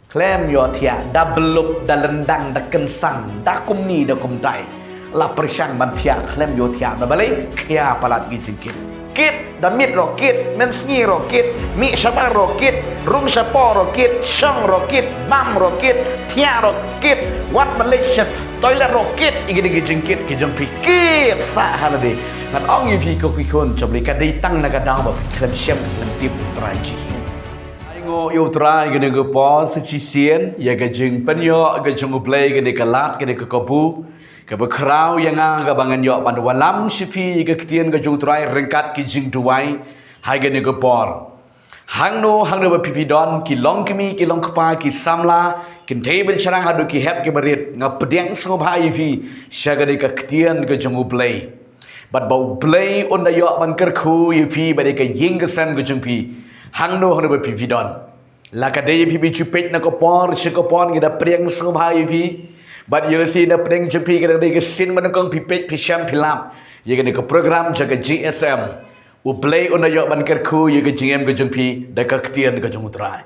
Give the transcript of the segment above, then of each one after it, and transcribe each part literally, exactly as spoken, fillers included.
Khlem ïohthiah, da blup, da lyndang, da kynsang, da kumne, da kumtai. La pyrshang ban thiah, khlem ïohthiah, da balei, khia palat ki jingkit. Kit, da miet ruh kit, mynsngi ruh kit, mih shabar ruh kit, rung shapoh ruh kit, shong ruh kit, bam ruh kit, thiah ruh kit, wat ban leit sha toilet ruh kit, ïa kine ki jingkit ki jong phi kit sa ha lade. Ngan ong ïa phi ko ki khun jong U Blei, ka dei tang na ka daw ba phi khlem shem, khlem tip U Trai Jisu. Ai nguh ïa U Trai ïa kane ka por sa shisien, ïa ka jingpynïoh ka jong U Blei, kane ka lad, kane ka kabu kaba khraw ïa nga, kaba ngan ïoh ban wallam sha phi ïa ka ktien ka jong U Trai ryngkat ki jingduwai ha kane ka por. Hangno hangno ba phi phi don, ki long kmie, ki long kpa, ki samla, kynthei bad shynrang haduh ki hep ki barit, nga pdiang sngewbha ïa phi sha kane ka ktien ka jong U Blei. Bad ba U Blei un da ïoh ban kyrkhu ïa phi bad ïa ka ïing ka sem ka jong phi, hangno hangno ba phi phi don. La ka dei ïa phi ba ju peit na ka por sha ka por, ngi da pdiang sngewbha ïa phi. Bad ïa lade da pdiang jong phi ka dei ka sien ba nyngkong phi peit, phi shem, phi lap ïa kane ka program jong ka G S M. U Blei un da ïoh ban kyrkhu ïa ka jingim ka jong phi da ka ktien ka jong U Trai.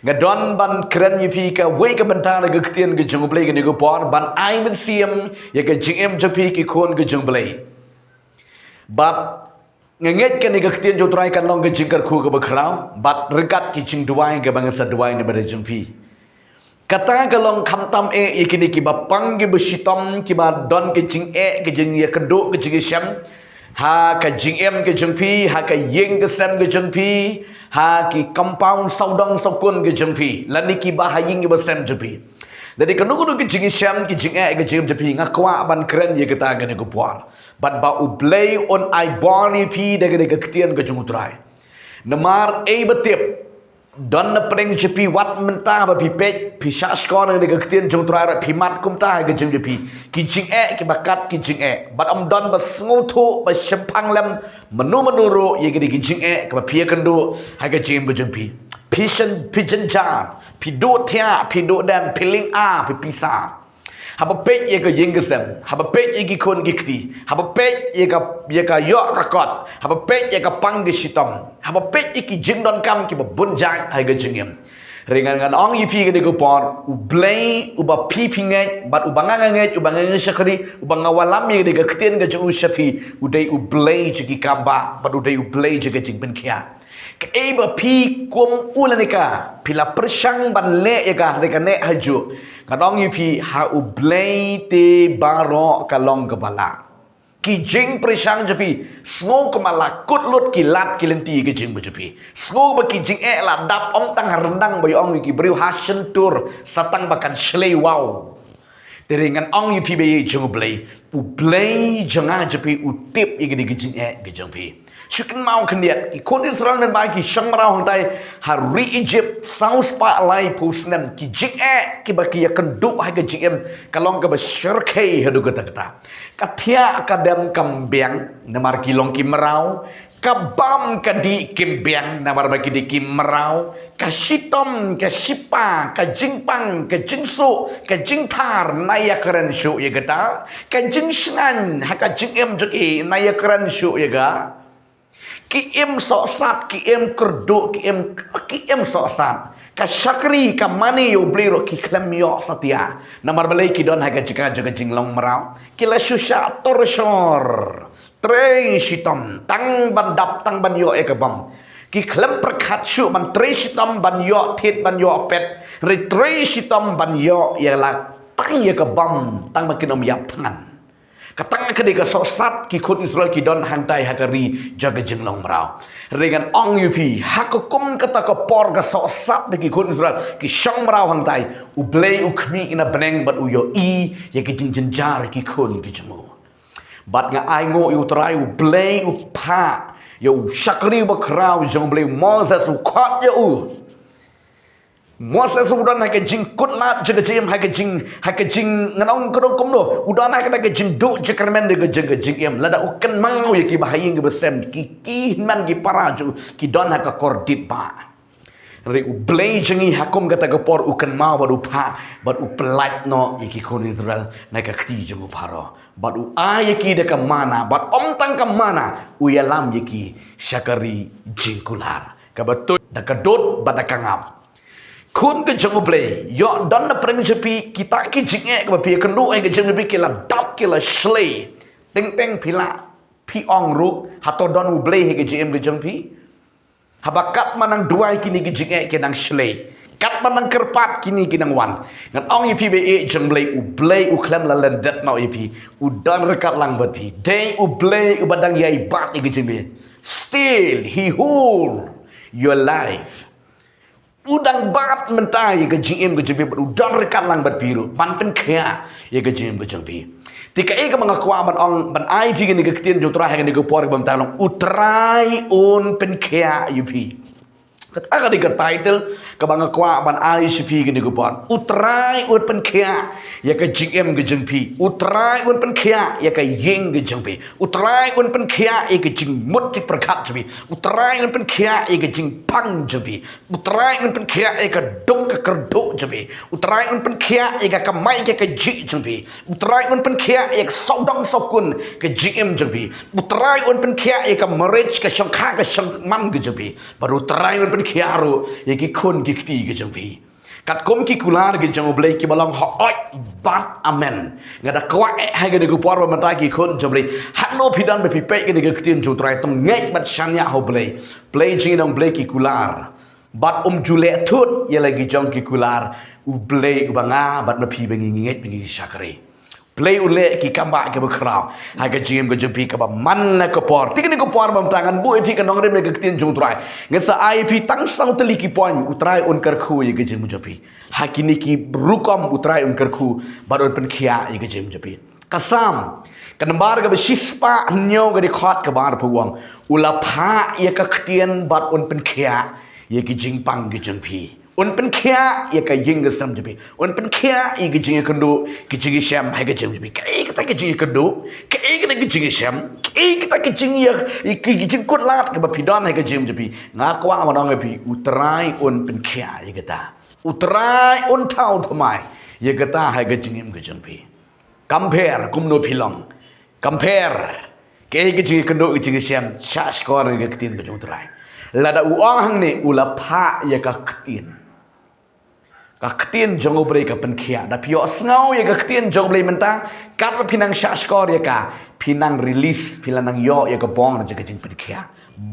Nga don ban kren ïa phi kawei ka bynta na ka ktien ka jong U Blei kane ka por, ban ai mynsiem ïa ka jingim jong phi ki khun ka jong U Blei. Bad nga ngeit kane ka ktien jong U Trai kan long ka jingkyrkhu kaba khraw, bad ryngkat ki jingduwai kaba ngan sa duwai na bynta jong phi. Kata ka long khamtam eh ïa kine kiba pang, kiba shitom, kiba don ka jingeh, ka jingïakynduh, ka jingïashem ha ka jingim ka jong phi, ha ka ïing ka sem ka jong phi, ha ki compound sawdong sawkun ka jong phi, lane kiba ha ïing kiba sem jong phi. Lane kano kano ka jingïashem, ka jingeh, ka jingim jong phi, nga kwah ban kren ïa kata kane ka por. Bad ba U Blei un ai bor ïa phi da kane ka ktien ka jong U Trai. Namar ei ba tip, don na pdeng jong phi wat mynta ba phi peit, phi shah shkor na kane ka ktien jong U Trai ruh, phi mad kumta ha ka jingim jong phi. Ki jingeh kiba kat ki jingeh. Bad ym don ba sngewthuh, ba shemphang lem mano mano ruh ïa kine ki jingeh kiba phi ïakynduh ha ka jingim ka jong phi. Phi shen, phi jynjar, phi duh thiah, phi duh dem, phi lynga, phi pisa. Haba peit ïa ka ïing ka sem, haba peit ïa ki khun ki kti, haba peit ïa ka, ïa ka ïoh ka kot, haba peit ïa ka pang ka shitom, haba peit ïa ki jingdonkam kiba bun jait ha ka jingim. Hynrei ngan, ngan ong ïa phi kane ka por, U Blei uba phi phi ngeit, bad uba nga nga ngeit, uba nga nga shakri, uba nga wallam ïa kane ka ktien ka jong u sha phi, u dei U Blei jong ki kambah, bad u dei U Blei jong ka jingpynkhiah. Kaei ba phi kum u lane ka, phi la pyrshang ban leh ïa ka, hynrei ka neh hajuh. Ngan ong ïa phi, ha U Blei te baroh ka long kaba lah. Ki jingpyrshang jong phi, sngew kumba la kut lut ki lad ki lynti ka jingim jong phi. Sngew ba ki jingeh la dap, ym tang ha ryndang ba ïa ong ïa ki briew, ha shyntur, sa tang ba kan shlei waw. Te hynrei ngan ong ïa phi ba ïeit jong U Blei, U Blei jong nga jong phi u tip ïa kine ki jingeh ki jong phi. Shu kynmaw khyndiat, ki khun Israel mynba ki shong mraw hangtai ha ri Egypt, saw spah laiphew snem, ki jingeh kiba ki ïakynduh ha ka jingim ka long kaba shyrkhei haduh katta katta. Ka thiah ka dem kam biang namar ki long ki mraw, ka bam ka dih kim biang namar ba ki dei ki mraw, ka shitom, ka shipa, ka jingpang, ka jingsuh, ka jingthar, na ïakren shuh ïa kata, ka jingshngaiñ ha ka jingim jong ki, na ïakren shuh ïa ka. Ki im sohsat, ki im kyrduh, ki im, ki im sohsat. Ka shakri, ka mane ïa U Blei ruh ki khlem ïoh satia. Namar balei? Ki don ha ka jaka jong ka jinglong mraw. Ki la shu shah torture. Trei shitom, tang ban dap, tang ban ïoh ïa ka bam. Ki khlem pyrkhat shuh ban trei shitom, ban ïoh thied, ban ïoh pet. Hynrei trei shitom ban ïoh ïa la tang ïa ka bam, tang ba kin ym ïap thngan. Ka tang ka dei ka sohsat ki khun Israel ki don hangtai ha ka ri jong ka jinglong mraw. Hynrei ngan ong ïa phi, ha ka kum kata ka por ka sohsat ba ki khun Israel ki shong mraw hangtai, U Blei u khmih na bneng bad u ïohi ïa ka jingjynjar ki khun ki jong u. Bad nga ai nguh ïa U Trai, U Blei u phah ïa u shakri bakhraw jong U Blei, Moses, u khot ïa u. Moses u don ha ka jingkut lad jong ka jingim, ha ka jing, ha ka jing, ngan ong kumno kumno, u don ha ka jingduh jingkyrmen jong ka jingim. Lada u kynmaw ïa kiba ha ïing kiba sem, ki, ki hynmen ki para jong u ki don ha ka kordit bah. Hynrei U Blei jong ngi ha kum kata ka por u kynmaw bad u phah bad u pyllait noh ïa ki khun Israel na ka kti jong u Pharaoh. Bad u ai ïa ki da ka manna, bad ym tang ka manna, u ïalam ïa ki sha ka ri jingkular, kaba tuid da ka dud bad da ka ngap. Khun ka jong U Blei, ïoh don na pdeng jong phi kita ki jingeh kaba phi ïakynduh ha ka jingim jong phi ki la dap ki la shlei. Teng teng phi la, phi ong ruh, hato don U Blei ha ka jingim ka jong phi? Haba katba nang duwai kine ki jingeh ki nang shlei. Katba nang kyrpad kine ki nang wan. Ngan ong ïa phi ba ïeit jong U Blei, U Blei u khlem la lyndet noh ïa phi. U don ryngkat lang bad phi. Dei U Blei uba dang ïai bat ïa ka jingim. Still, he hold your life. U dang bat mynta ïa ka jingim ka jong phi bad u don ryngkat lang bad phi ruh ban pynkhiah ïa ka jingim ka jong phi. Te kaei kaba nga kwah ban ong ban ai phi kane ka ktien jong U Trai ha kane ka por kaba mynta long, U Trai un pynkhiah ïa phi. Kata ka dei ka title kaba nga kwah ban ai sha phi kane ka por. U Trai un pynkhiah ïa ka jingim ka jong phi. U Trai un pynkhiah ïa ka ïing ka jong phi. U Trai un pynkhiah ïa ka jingmut jingpyrkhat jong phi. U Trai un pynkhiah ïa ka jingpang jong phi. U Trai un pynkhiah ïa ka duk ka kyrduh jong phi. U Trai un pynkhiah ïa ka kamai ka kajih jong phi. U Trai un pynkhiah ïa ka sawdong sawkun ka jingim jong phi. U Trai un pynkhiah ïa ka marriage ka shongkha ka shongman ka jong phi. Bad U Trai un pynkhiah ruh ïa ki khun ki kti ka jong phi. Katkum ki kular ki jong U Blei kiba long hooid bad amen. Nga da kwah eh ha kane ka por ba mynta ki khun jong U Blei. Hangno phi don ba phi peit kane ka ktien jong U Trai, to ngeit bad shaniah ha U Blei. Blei jong ngi dang Blei ki kular. Bad um ju leh thut ïa la ki jong ki kular. U Blei uba nga bad ma phi ba ngi ngeit ba ngi shakri. Blei u leh ki kam ba kiba khraw ha ka jingim ka jong phi kaba man la ka por. Te kane ka por ba mynta ngan buh ïa phi ka nongrim ïa ka ktien jong U Trai. Ngan sa ai phi tang saw tylli ki point, U Trai un kyrkhu ïa ka jingim jong phi. Ha kine ki rukom U Trai un kyrkhu bad un pynkhiah ïa ka jingim jong phi. Ka Salm ka nambar kaba shispah hynñiew ka dkhot kaba arphew u ong, u la phah ïa ka ktien bad un pynkhiah ïa ki jingpang ki jong phi. Un pynkhiah ïa ka ïing ka sem jong phi. Un pynkhiah ïa ki jingïakynduh ki jingïashem ha ka jingim jong phi. Kaei kata ki jingïakynduh, kaei kata ki jingïashem, kaei kata ki jingïa, ki, ki jingkutlad kaba phi don ha ka jingim jong phi. Nga kwah ban ong ïa phi, U Trai un pynkhiah ïa kata. U Trai un thaw thymmai ïa kata ha ka jingim ka jong phi. Compare kumno phi long. Compare kaei ka jingïakynduh ka jingïashem, shah shkor ïa ka ktien ka jong U Trai. Lada u ong hangne u la phah ïa ka ktien. Ka ktien jong U Blei ka pynkhiah. Da phi ïohsngew ïa ka ktien jong U Blei mynta, katba phi nang shah shkor ïa ka, phi nang release, phi la nang ïoh ïa ka bor jong ka jingpynkhiah.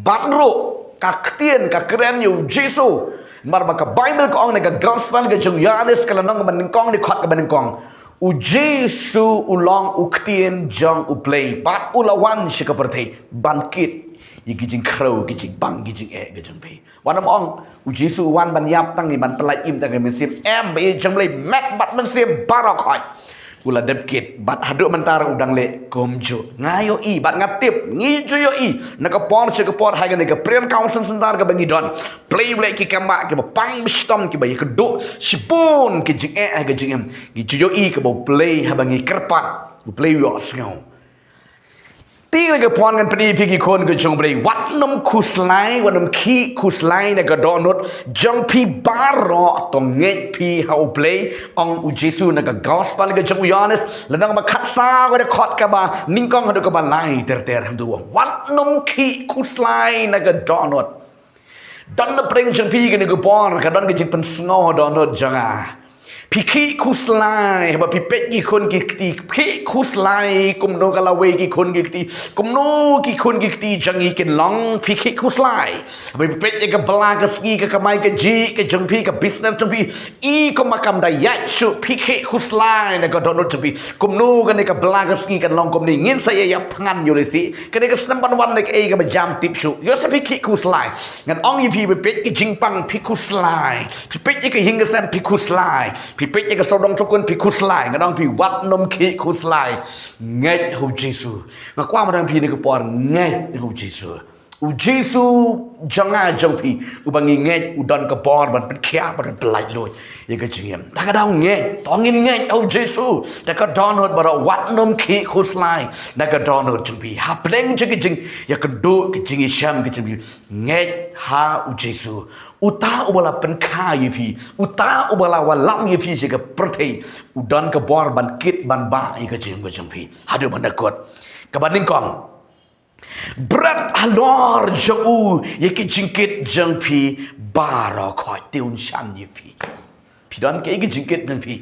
Bad ruh ka ktien ka kren ïa U Jisu. Namar ba ka Baibl ka ong na ka gospel ka jong u Ïoannis ka lynnong kaba nyngkong, dkhot kaba nyngkong, U Jisu u long u ktien jong U Blei bad u la wan sha ka pyrthei ban kit ïa ki jingkhrew, ki jingbang, ki jingeh ka jong phi. Wat nym ong U Jisu u wan ban ïap tang ïa, ban pyllait im tang ïa mynsiem. Em, ba ïeit jong U Blei, met bad mynsiem baroh khoit. U la dep kit bad haduh mynta ruh u dang leh kumjuh. Nga ïohi bad nga tip ngi ju ïohi na ka por sha ka por ha kane ka Prayer Council Centre kaba ngi don. Blei u leh ki kam ba kiba pang ba shitom, kiba ïakynduh shibun ki jingeh ha ka jingim. Ngi ju ïohi kaba U Blei haba ngi kyrpad, U Blei u ïohsngew. Te na ka por ngan pyni ïa phi ki khun ka jong U Blei, wat nym khuslai, wat nym khih khuslai na ka dohnud jong phi baroh, to ngeit phi ha U Blei. Ong U Jisu na ka gospel ka jong u Ïoannis, lynnong ba khatsaw, ka dkhot kaba nyngkong haduh kaba lai ter ter, hangto u ong, wat nym khih khuslai na ka dohnud. Don na pdeng jong phi kane ka por ka don ka jingpynsngew dohnud jong nga. Phi khih khuslai haba phi peit ki khun ki kti, khih khuslai kumno ka lawei ki khun ki kti, kumno ki khun ki kti jong ngi kin long, phi khih khuslai. Haba phi peit ïa ka bylla ka sngi, ka kamai kajih ka jong phi, ka business jong phi, i kumba kam da ïaid shuh, phi khih khuslai na ka dohnud jong phi. Kumno kane ka bylla ka sngi kan long kumne, ngin sa ïa ïap thngan ïa u Lehse. Kane ka snem ban wan ne kaei kaba jam tip shuh. Ïoh sa phi khih khuslai. Ngan ong ïa phi, phi peit ka jingpang phi khuslai. Phi peit ïa ka ïing ka sem phi khuslai. Phi peit ïa ka sawdong sawkun phi khuslai. Ngan ong phi wat nym khih khuslai. Ngeit ha u Jisu. Nga kwah ban ong phi ne ka por, ngeit ha u Jisu. U Jisu jong nga jong phi, uba ngi ngeit, u don ka bor ban pynkhiah, ban pyllait luid ïa ka jingim. Da ka daw ngeit, to ngin ngeit ha u Jisu da ka dohnud baroh, wat nym khih khuslai na ka dohnud jong phi. Hapdeng jong ka jingïakynduh, ka jingïashem ka jong phi, ngeit ha u Jisu. Uta uba la pynkha ïa phi, uta uba la wallam ïa phi sha ka pyrthei, u don ka bor ban kit ban bah ïa ka jingim ka jong phi. Haduh ban da kut. Kaba nyngkong, Bret halor jong u ïa ki jingkit jong phi baroh khoit, te un shan ïa phi. Phi don ki, ki jingkit jong phi.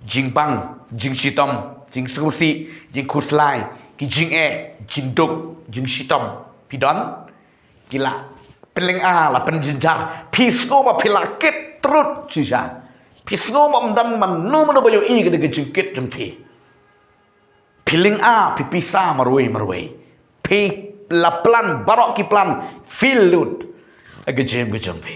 Jingpang, jingshitom, jingsngewsih, jingkhuslai, ki jingeh, jingduk, jingshitom. Phi don? Ki la pynlynga, la pynjynjar. Phi sngew ba phi la kit trud shisha. Phi sngew ba ym don mano mano ba ïohi ïa ka jingkit jong phi. Phi lynga, phi pisa marwei marwei. Phi la plan baroh ki plan, phi lut. Ka jingim ka jong phi.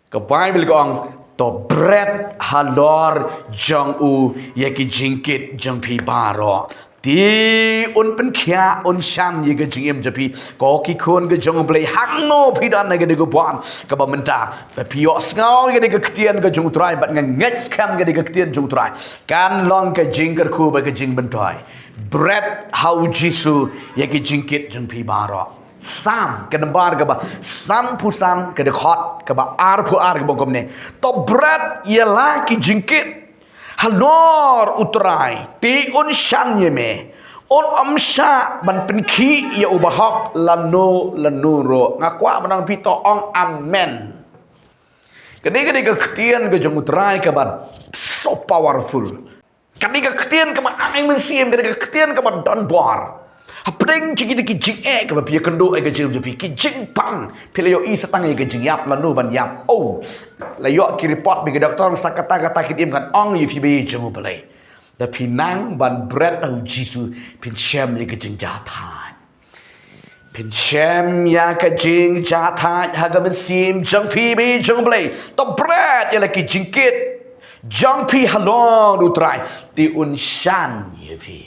Ka Baibl ka ong, to bret halor jong u ïa ki jingkit jong phi baroh. Te un pynkhiah, un shan ïa ka jingim jong phi. Ko ki khun ka jong U Blei, hangno phi don ha kane ka bor kaba mynta. Ba phi ïohsngew ïa kane ka ktien ka jong U Trai, bad nga ngeit skhem ïa kane ka ktien jong U Trai kan long ka jingkyrkhu bad ka jingmyntoi. Bret ha U Jisu ïa ki jingkit jong phi baroh. Salm, ka nombar kaba sanphew san, ka dkhot kaba arphew ar, kaba ong kumne. To bret ïa la ki jingkit halor U Trai, te un shan ïa me. Un ym shah ban pynkhih ïa u bahok lano lano ruh. Nga kwah ban ong phi to ong amen. Kane, kane ka ktien ka jong U Trai kaba so powerful. Kane ka ktien kaba ai mynsiem, kane ka ktien kaba don bor. Hapdeng jong kine ki jingeh kaba phi ïakynduh ha ka jingim jong phi, ki jingpang, phi la ïohi sa tang ïa ka jingïap, lano ban ïap. Oh, la ïoh ki report bad ki doktor, sa kata kata ki dei, kan ong ïa phi ba ïeit jong U Blei. Te phi nang ban bret ha U Jisu, phin shem ïa ka jingjahthait. Phin shem ïa ka jingjahthait ha ka mynsiem jong phi ba ïeit jong U Blei. To bret ïa la ki jingkit jong phi halor U Trai, te un shan ïa phi.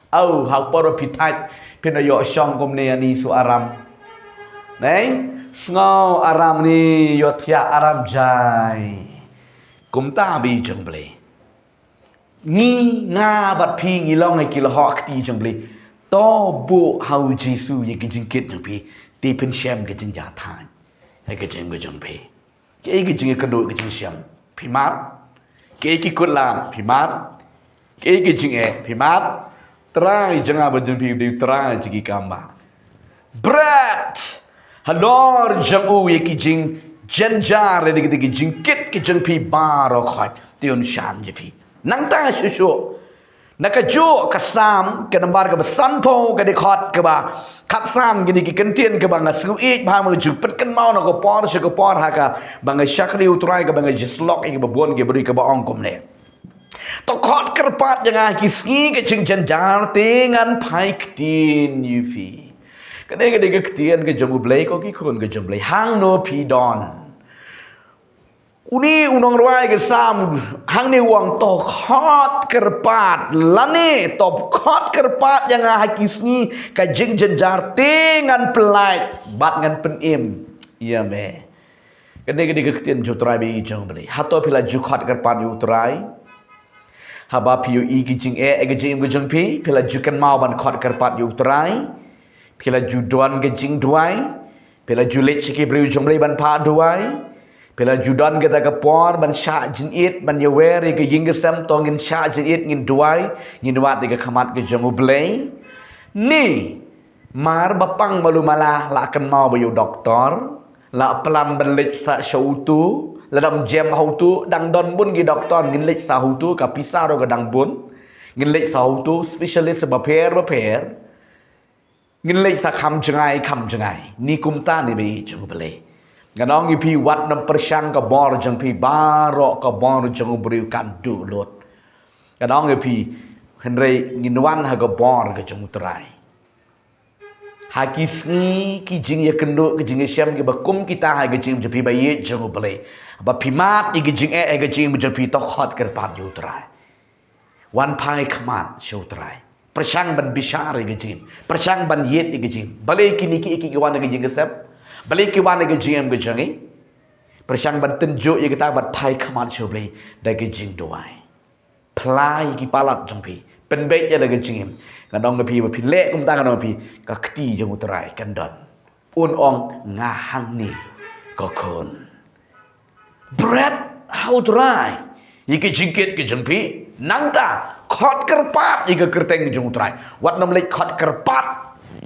Au, ha u por ba phi thait, phin ïoh shong kumne, ani shu aram. Nei, sngew aram, ni ïohthiah aram jai. Kumta ba ïeit jong U Blei. Ngi, nga bad phi ngi long ha ki lyoh kti jong U Blei. To buh ha U Jisu ïa ki jingkit jong phi, te phin shem ka jingjahthait ha ka jingim ka jong phi. Kaei ka jingïakynduh, ka jingshem, phi mad? Kaei ki kut lam, phi mad? Kaei ka jingeh, phi mad? Trai jong nga bad jong phi u dei U Trai jong ki kam ba bret halor jong u ïa ki jingjynjar, ïa ki jingkit ki jong phi baroh khoit, te un shan ïa phi. Nangta shuh shuh, na kajuh ka Salm, ka nombar kaba sanphew, ka dkhot kaba khatsan, kine ki kyntien kiba nga sngew ïeit bha, nga ju pynkynmaw na ka por sha ka por, ha kaba nga shakri U Trai, kaba nga ju sylloh ïa kiba bun ki briew, kaba ong kumne. To khot kyrpad ïa nga ha ki sngi ka jingjynjar, te ngan phai ktien ïa phi. Kane, kane ka ktien ka jong U Blei, ko ki khun ka jong U Blei, hangno phi don. Une u nongrwai ka Salm hangne u ong, to khot kyrpad, lane to khot kyrpad ïa nga ha ki sngi ka jingjynjar, te ngan pyllait bad ngan pynim ïa me. Kane, kane ka ktien jong U Trai ba ïeit jong U Blei. Hato phi la ju khot kyrpad ïa U Trai? Haba phi ïohi ki jingeh ha ka jingim ka jong phi, phi la ju kynmaw ban khot kyrpad ïa U Trai? Phi la ju don ka jingduwai? Phi la ju leit sha ki briew jong U Blei ban phah duwai? Phi la ju don kata ka por ban shah jingit, ban ïawer ïa ka ïing ka sem, to ngin shah jingit, ngin duwai, ngin wad ïa ka khmat ka jong U Blei? Ne mar ba pang malu mala, la kynmaw ba ïa u doktor, la plan ban leit sa sha utu, la dang jem ha utu, dang don bun ki doktor, ngin leit sa utu, ka pisa ruh ka dang bun, ngin leit sa utu specialist bapher bapher, ngin leit sa kham jngai kham jngai. Ne kumta ne ba ïeit jong U Blei? Ngan ong ïa phi, wat nym pyrshang ka bor jong phi, baroh ka bor jong u briew kan duh lut. Ngan ong ïa phi, hynrei ngin wan ha ka bor ka jong U Trai. Ha ki sngi ki jingïakynduh, ki jingïashem kiba kum kita ha ka jingim jong phi ba ïeit jong U Blei, ba phi mad ïa ki jingeh ha ka jingim jong phi, to khot kyrpad ïa U Trai. Wan phai khmat sha U Trai. Pyrshang ban bishar ïa ka jingim, pyrshang ban ïeit ïa ka jingim. Balei kine kiei kiei ki wan ha ka ïing ka sem? Balei ki wan ha ka jingim ka jong ngi? Pyrshang ban tynjuh ïa kata bad phai khmat sha U Blei da ka jingduwai. Phla ïa ki palat jong phi, pynbeit ïa la ka jingim. Ngan ong ïa phi, ba phi leh kumta, ngan ong ïa phi, ka kti jong U Trai kan don. Un ong, nga hangne, ko khun. Bret ha U Trai ïa ki jingkit ki jong phi. Nangta khot kyrpad ïa ka kyrteng jong U Trai. Wat nym leit khot kyrpad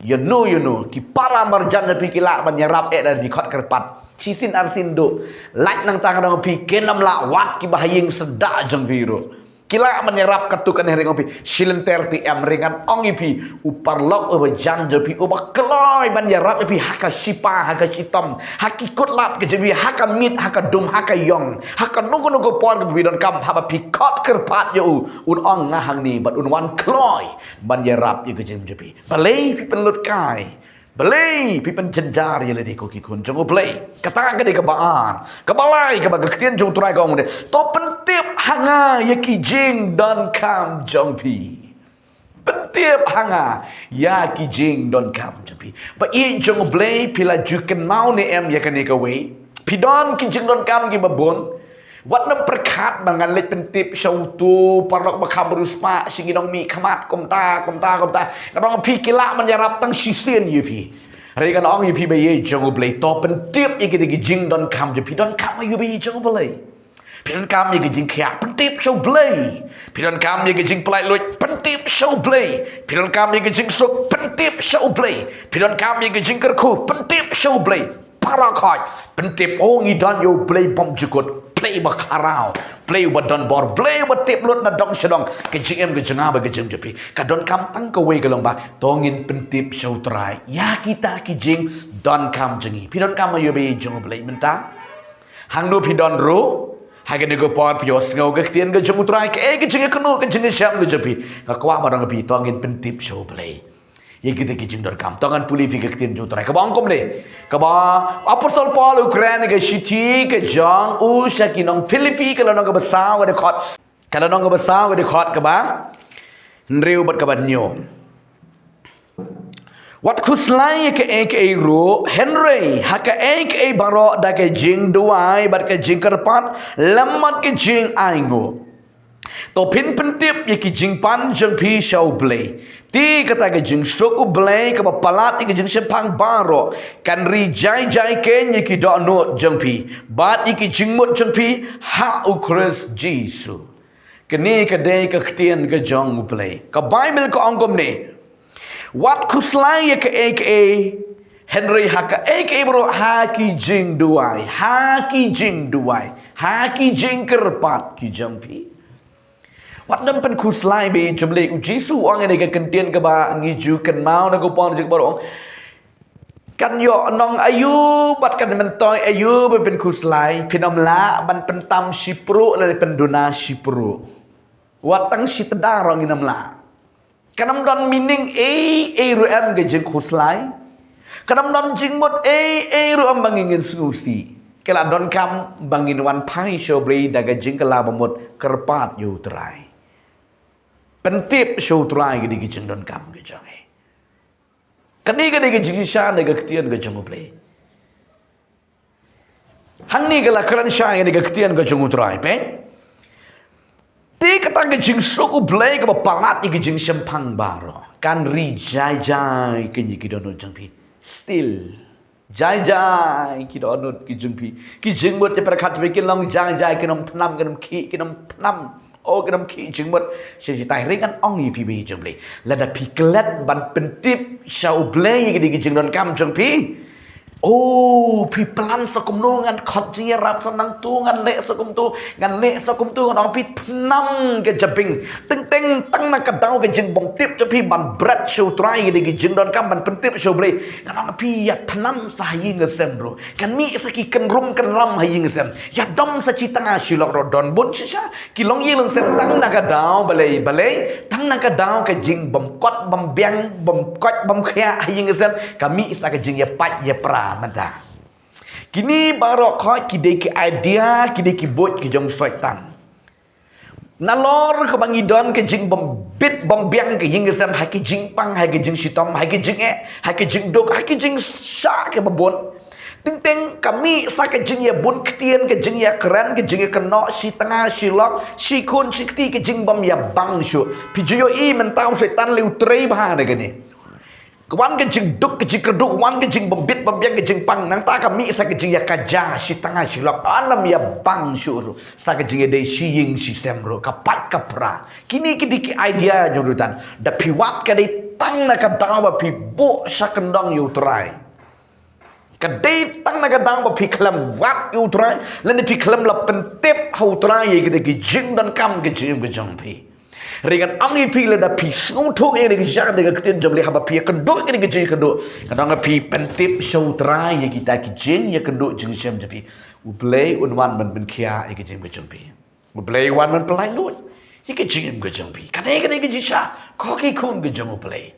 Ïano ïano ki para marjan jong phi ki lah ban ïarap eh da phi khot kyrpad. Shisien arsien duh. Lait nangta nga ong phi kin ym lah wat kiba ha ïing syndah jong phi ruh. Ki lah ban ïarap katto katne, hynrei nga ong phi shi lynter te em. Hynrei ngan ong ïa phi, u paralok uba jan jong phi uba kloi ban ïarap ïa phi ha ka shipa, ha ka shitom, ha ki kutlad ka jong phi, ha ka miet, ha ka dum, ha ka ïong, ha kano kano ka por kaba phi donkam, haba phi khot kyrpad ïa u, un ong nga hangne bad un wan kloi ban ïarap ïa ka jingim jong phi. Balei phi pynlut kai? Balei phi pynjynjar ïa lade, ko ki khun jong U Blei? Kata ka dei kaba ar. Kaba lai, kaba ka ktien jong U Trai ka ong de, to pyntip ha nga ïa ki jingdonkam jong phi. Pyntip ha nga ïa ki jingdonkam jong phi. Ba ïeit jong U Blei, phi la ju kynmaw ne em ïa kane kawei? Phi don ki jingdonkam kiba bun. Wat nym pyrkhat ba ngan leit pyntip sha uto u paralok ba kham riewspah, sha ki nongmihkhmat, kumta kumta kumta. Ngan ong phi ki lah ban ïarap tang shisien ïa phi. Hynrei ngan ong ïa phi ba ïeit jong U Blei, to pyntip ïa kita ki jingdonkam jong phi. Phi donkam ïa U Blei, ïeit jong U Blei? Phi donkam ïa ka jingkhiah? Pyntip sha U Blei. Phi donkam ïa ka jingpynlait luid? Pyntip sha U Blei. Phi donkam ïa ka jingsuk? Pyntip sha U Blei. Phi donkam ïa ka jingkyrkhu? Pyntip sha U Blei. Para khot, pyntip, oh, ngi don ïa U Blei bymjukut, Blei ba kharaw, Blei uba don bor, Blei uba tip lut na dong sha dong ka jingim ka jong nga bad ka jingim jong phi. Ka donkam tang kawei ka long ba to ngin pyntip sha U Trai ïa kita ki jingdonkam jong ngi. Phi donkam ïa U Blei, jong U Blei mynta? Hangno phi don ruh, ha kane ka por phi ïohsngew ka ktien ka jong U Trai, kaei ka jingïakynduh, ka jingïashem ka jong phi? Nga kwah ban ong ïa phi, to ngin pyntip sha U Blei ïa kita ki jingdonkam. To ngan pule ïa phi ka ktien jong U Trai kaba ong kumne. Kaba u Apostol Paul u kren ha ka shithi ka jong u sha ki nong Philippi, ka lynnong kaba saw, ka dkhot, ka lynnong kaba saw, ka dkhot kaba hynriew bad kaba hynñiew. Wat khuslai ïa kaei kaei ruh, hynrei ha kaei kaei baroh da ka jingduwai bad ka jingkyrpad lem bad ka jingainguh, to phin pyntip ïa ki jingpan jong phi sha U Blei. Te kata ka jingsuk U Blei kaba palat ïa ka jingshemphang baroh kan ri jai jai keiñ ïa ki dohnud jong phi bad ïa ki jingmut jong phi ha U Khrist Jisu. Kane ka dei ka ktien ka jong U Blei. Ka Baibl ka ong kumne. Wat khuslai ïa kaei kaei, hynrei ha kaei kaei baroh ha ki jingduwai, ha ki jingduwai, ha ki jingkyrpad ki jong phi. Wat nym pynkhuslai, ba ïeit jong U Blei. U Jisu u ong ïa ka ktien kaba ngi ju kynmaw na ka por jong baroh, kan ïoh nong aïu bad kan myntoi aïu ban pynkhuslai? Phin ym lah ban pyntam shipruh lane pynduna shipruh. Wat tang shi tnda ruh ngin ym lah. Kan ym don meaning ei ei ruh em ka jingkhuslai. Kan ym don jingmut ei ei ruh em ba ngin sngewsih. Ka la donkam ba ngin wan phai sha U Blei da ka jingkylla bamut, kyrpad ïa U Trai. Pyntip sha U Trai ïa kita ki jingdonkam ki jong ngi. Kane ka dei ka jingshisha na ka ktien ka jong U Blei. Hangne ka la kren shai ïa ka ktien ka jong U Trai, peit. Te kata ka jingsuk U Blei kaba palat ïa ka jingshemphang baroh kan ri jai jai keiñ ïa ki dohnud jong phi. Still jai jai ki dohnud ki jong phi. Ki jingmut jingpyrkhat jong phi kin long jai jai, kin ym thnam, kin ym khih, kin ym thnam. Oh, kin ym khih jingmut. Shisha, hynrei ngan ong ïa phi, ba ïeit jong U Blei, lada phi klet ban pyntip sha U Blei ïa ki jingdonkam jong phi, oh, phi plan sa kumno, ngan khot jingïarap sa nangto, ngan leh sa kumto, ngan leh sa kumto, ngan ong, phi thnam ka jabieng. Teng teng tang na ka daw ka jingbymtip jong phi ban bret sha U Trai ïa ki jingdonkam, ban pyntip sha U Blei, ngan ong ïa phi, ïa thnam sa ha ïing ha sem ruh. Kan mih sa ki kynrum kynram ha ïing ha sem. Ïa dom sa shi tnga shi lok ruh. Don bun shisha ki longïing longsem tang na ka daw balei balei, tang na ka daw ka jingbymkot bymbiang, bymkoit bymkhiah ha ïing ha sem, ka mih sa ka jingïapait ïapra mynta. Kine baroh khoit ki dei ki idea, ki dei ki buit ki jong Soitan. Nalor kaba ngi don ka jingbymbit bymbiang ka ïing ka sem, ha ki jingpang, ha ki jingshitom, ha ki jingeh, ha ki jingduk, ha ki jingshah kiba bun. Teng teng ka mih sa ka jingïabun ktien, ka jingïakren, ka jingïakynnoh, shi tnga shi lok, shi khun shi kti, ka jingbym ïabang shuh. Phi ju ïohi mynta u Soitan lei u trei bha da kane. Ka wan ka jingduk, ka jingkyrduh, wan ka jingbymbit bymbiang, ka jingpang, nangta ka mih sa ka jingïakajia, shi tnga shi lok, ym ïabang shuh ruh. Sa ka jingïadei shi ïing shi sem ruh ka pait ka pra. Kine ki dei ki idea jong Soitan. Da phi wad ka dei tang na ka daw ba phi buh sha kyndong ïa u Trai. Ka dei tang na ka daw ba phi khlem wad ïa u Trai, lane phi khlem la pyntip ha u Trai ïa kita ki jingdonkam ka jingim ka jong phi. Hynrei ngan ong ïa phi, lada phi sngewthuh ïa kane ka jaka, ïa ka ktien jong U Blei, haba phi ïakynduh ïa kane ka jingïakynduh, ngan ong ïa phi, pyntip sha u Trai ïa kita ki jingïakynduh jingshem jong phi. U Blei un wan ban pynkhiah ïa ka jingim ka jong phi. U Blei un wan ban pynlait luid ïa ka jingim ka jong phi. Kane, kane ka jingshisha, ko ki khun ka jong U Blei.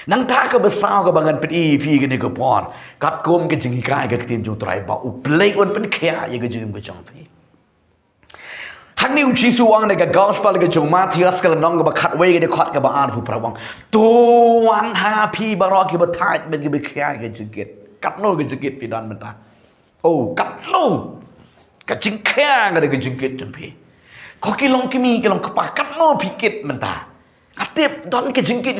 Nangta kaba saw kaba ngan pyni ïa phi kane ka por, katkum ka jinghikai ka ktien jong U Trai, ba U Blei un pynkhiah ïa ka jingim ka jong phi. Hangne U Jisu u ong ha ka gospel ka jong u Mathaios ka lynnong kaba khatwei ka dkhot kaba arphew phra, u ong: To wan ha nga phi baroh kiba thait bad kiba khia ïa ka jingkit. Katno ka jingkit phi don mynta? Oh, katno ka jingkhia, ka dei ka jingkit jong phi. Ko ki long kmie, ki long kpa, katno phi kit mynta? Nga tip don ka jingkit,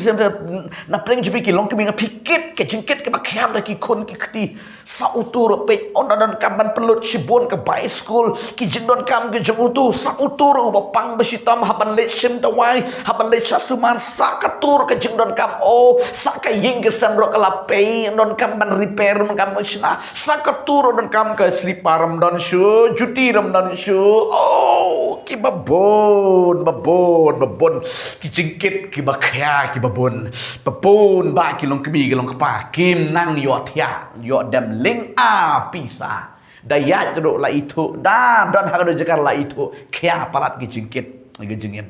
na pdeng jong phi ki long kmie, nga phi kit ka jingkit kaba khia da ki khun ki kti. Sa utu ruh peit, un da donkam ban pynlut shibun ka bai skul, ki jingdonkam ki jong utu. Sa utu ruh uba pang ba shitom, hap ban leit shim dawai, hap ban leit sha sumar. Sa katu ruh ka jingdonkam, oh, sa ka ïing ka sem ruh ka la pei, donkam ban repair, donkam ban shna. Sa katu ruh donkam, ka slipar ym don shuh, juti ym don shuh. Oh, kiba bun, ba bun, ba bun ki jingkit kiba khia, kiba bun. Ba bun ba ki long kmie, ki long kpa, kim nang ïohthiah, ïoh dem lyngba pisa. Da ïaid ka dok la ithuh, da don ha ka dok jaka la ithuh, khia palat ki jingkit, ki jingim.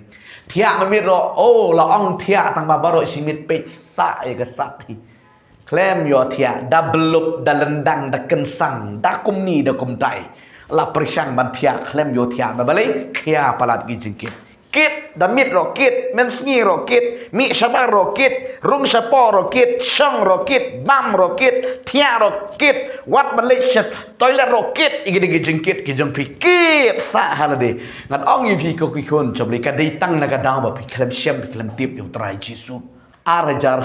Thiah mynmiet ruh, oh, la ong thiah tang ba baroh shi miet, peit sa ïa ka sat hi. Khlem ïohthiah, da blup, da lyndang, da kynsang, da kumne, da kumtai. La pyrshang ban thiah, khlem ïohthiah, ba balei? Khia palat ki jingkit. Kit, da miet ruh kit, mynsngi ruh kit, mih shabar ruh kit, rung shapoh ruh kit, shong ruh kit, bam ruh kit, thiah ruh kit, wat ban leit sha toilet ruh kit, ïa kine ki jingkit ki jong phi kit sa ha lade. Ngan ong ïa phi ko ki khun jong U Blei, ka dei tang na ka daw ba phi khlem shem, phi khlem tip ïa U Trai Jisu. Ar hajar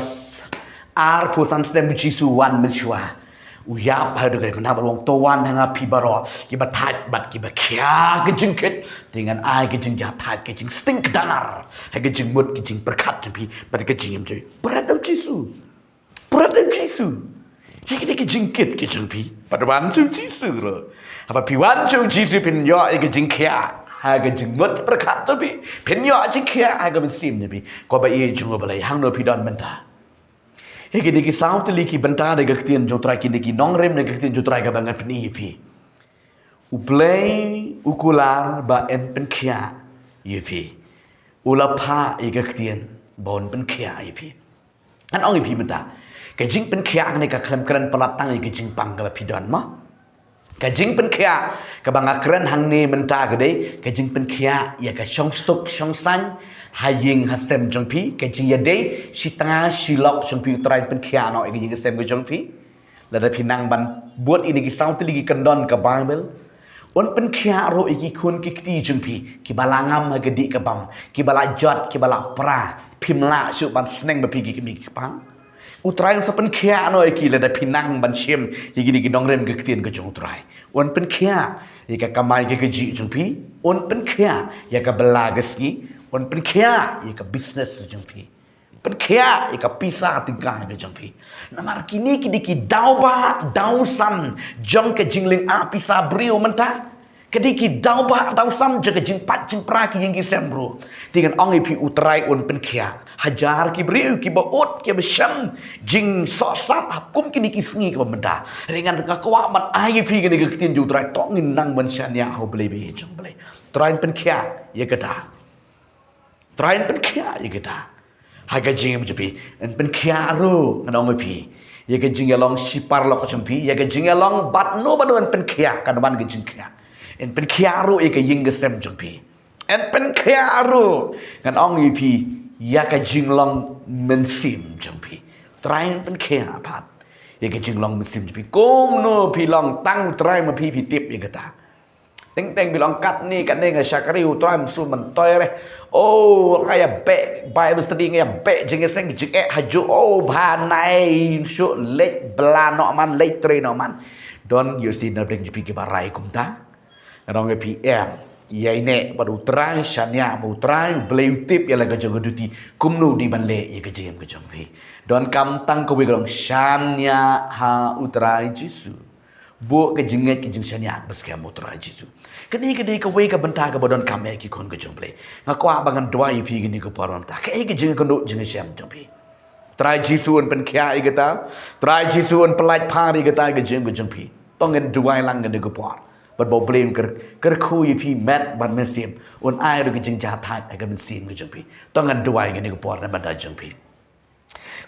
arphew san snem U Jisu u wan mynshuwa. U ïap ha ka dkhot kaba arphew phra, u ong: To wan ha nga phi baroh kiba thait bad kiba khia ka jingkit, te ngan ai ka jingjahthait, ka jingsting kdar ha ka jingmut, ka jingpyrkhat jong phi bad ka jingim jong phi. Pyrkhat ïa U Jisu. Pyrkhat ïa U Jisu. Ïa kine ki jingkit ki jong phi. Bad wan sha U Jisu ruh. Haba phi wan sha U Jisu phin ïoh ïa ka jingkhia ha ka jingmut pyrkhat jong phi. Phin ïoh jingkhia ha ka mynsiem jong phi. Ko ba ïeit jong U Blei, hangno phi don mynta? Ïa kine ki saw tylli ki bynta da ka ktien jong U Trai, kine ki nongrim da ka ktien jong U Trai kaba ngan pyni ïa phi. U Blei u kular ba yn pynkhiah ïa phi. U la phah ïa ka ktien ba un pynkhiah ïa phi. Ngan ong ïa phi mynta, ka jingpynkhiah kane ka khlem kren palat tang ïa ka jingpang kaba phi don mo. Ka jingpynkhiah kaba nga kren hangne mynta ka dei ka jingpynkhiah ïa ka shongsuk shongsaiñ ha ïing ha sem jong phi, ka jingïadei shi tnga shi lok jong phi. U Trai un pynkhiah noh ïa ka ïing ka sem ka jong phi. Lada phi nang ban bud ïa kine ki saw tylli ki kyndon ka Baibl, un pynkhiah ruh ïa ki khun ki kti jong phi kiba la ngam ha ka dih ka bam, kiba la jot, kiba la pra. Phim lah shuh ban sneng ba phi ki kmie ki kpa. U Trai un sa pynkhiah noh ïa ki lada phi nang ban shim ïa kine ki nongrim ka ktien ka jong U Trai. Un pynkhiah ïa ka kamai ka kajih jong phi, un pynkhiah ïa ka bylla ka sngi, un pynkhiah ïa ka business jong phi. Pynkhiah ïa ka pisa tyngka ka jong phi. Namar kine ki dei ki daw bah daw san jong ka jinglynga pisa briew mynta. Ka dei ki daw bah daw san jong ka jingpait jingpra ki ïing ki sem ruh. Te ngan ong ïa phi, U Trai un pynkhiah. Hajar ki briew kiba ud kiba shem jingsohsat ha kum kine ki sngi kiba mynta. Hynrei ngan, nga kwah ban ai ïa phi kane ka ktien jong U Trai, to ngin nang ban shaniah ha U Blei, ba ïeit jong U Blei. U Trai un pynkhiah ïa kata. U Trai un pynkhiah ïa kata ha ka jingim jong phi. Un pynkhiah ruh, ngan ong ïa phi, ïa ka jingïalong shi paralok jong phi, ïa ka jingïalong bad no bad no, un pynkhiah, kan wan ka jingkhiah. Un pynkhiah ruh ïa ka ïing ka sem jong phi. Un pynkhiah ruh, ngan ong ïa phi, ïa ka jinglong mynsiem jong phi. U Trai un pynkhiah pat ïa ka jinglong mynsiem jong phi. Kumno phi long, tang U Trai ma phi, phi tip ïa kata. Teng teng phi long katne katne, nga shakri U Trai, mynsiem myntoi re. Oh, nga ïa beh Bible study, nga ïa beh jingïaseng jingeh ha ju. Oh, bha nai shuh, leit bylla noh man, leit trei noh man. Don ïa shi na pdeng jong phi kiba rai kumta? Ngan ong ïa phi, em. ïaineh bad U Trai, shaniah ba U Trai U Blei u tip ïa la ka jong ka duty kumno dei ban leh ïa ka jingim ka jong phi. Donkam tang kawei ka long, shaniah ha U Trai Jisu. Buh ka jingngeit ka jingshaniah ba skhem ha U Trai Jisu. Kane ka dei kawei ka bynta kaba donkam ïa ki khun ka jong U Blei. Nga kwah ba ngan duwai ïa phi kane ka por mynta. Kaei ka jingkynduh jingshem jong phi? Trai Jisu un pynkhiah ïa kata. Trai Jisu un pyllait phar ïa kata ka jingim ka jong phi. To ngin duwai lang kane ka por. Bad ba U Blei un kyr, kyrkhu ïa phi met bad mynsiem. Un ai ruh ka jingjahthait ha ka mynsiem ka jong phi. To ngan duwai kane ka por na bynta jong phi.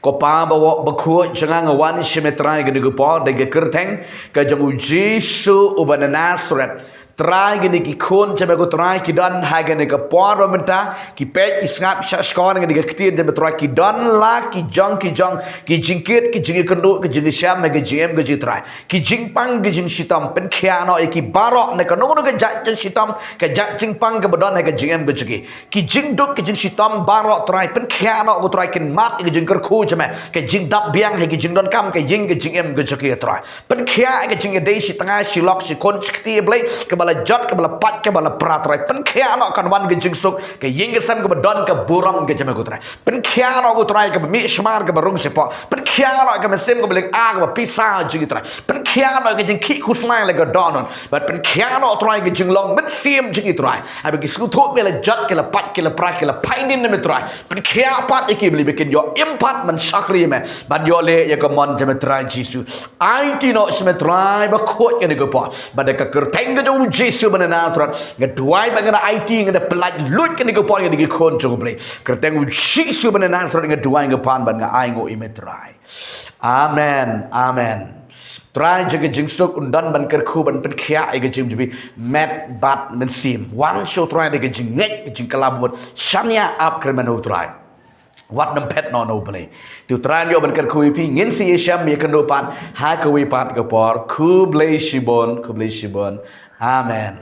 Ko Pa ba wa-, bakhuid jong nga, nga wan shim ïa Trai kane ka por da ka kyrteng ka jong U Jisu uba na Nasareth. Trai, kine ki khun jong me ko Trai ki don ha kane ka por ba mynta, ki peit ki sngap shah shkor ïa kane ka ktien jong me Trai, ki don la ki jong ki jong ki jingkit, ki jingkynduh, ki jingshem ha ka jingim ka jong ki Trai. Ki jingpang ki jingshitom, pynkhiah noh ïa ki baroh na kano kano ka jait jingshitom, ka jait jingpang kaba don ha ka jingim ka jong ki. Ki jingduk ki jingshitom baroh Trai, pynkhiah noh ko Trai, kin mad ïa ka jingkyrkhu jong me, ka jingdap biang ha ka jingdonkam ka ïing ka jingim ka jong ki Trai. Pynkhiah ïa ka jingïadei shi tnga shi lok shi khun shi kti Blei, kaba la jot kaba la pait kaba la pra Trai. Pynkhiah noh, kan wan ka jingsuk, ka ïing ka sem kaba don ka burom ka jong me ko Trai. Pynkhiah noh ko Trai kaba mih shamar kaba rung shapoh. Pynkhiah noh ka mynsiem kaba lynga kaba pisa jong ki Trai. Pynkhiah noh ka jingkhih khuslai la ka dohnud. Bad pynkhiah noh Trai ka jinglong mynsiem jong ki Trai. Haba ki sngewthuh ba la jot, ki la pait, ki la pra, ki la phai dien na me Trai. Pynkhiah pat ïa ki Blei ba kin ïoh im pat ban shakri ïa me. Ban ïoh leh ïa ka mon jong me Trai Jisu. Aiti noh sha me Trai bakhuid kane ka por. Bad da ka kyrteng ka jong U Jisu ba na Nasareth, nga duwai ba nga da aiti, nga da pyllait luid kane ka por ïa ki khun jong U Blei. Kyrteng U Jisu ba na Nasareth nga duwai, nga pan bad nga ainguh ïa me Trai. Amen. Amen. Trai jong ka jingsuk un don ban kyrkhu ban pynkhiah ïa ka jingim jong phi met bad mynsiem. Wan sha u Trai da ka jingngeit, ka jingkylla bamut. Shaniah, ap kyrmen ha u Trai. Wat nym phet noh na U Blei. Te u Trai un ïoh ban kyrkhu ïa phi, ngin sa ïashem ïakynduh pat ha kawei pat ka por. Khublei shibun, khublei shibun. Amen.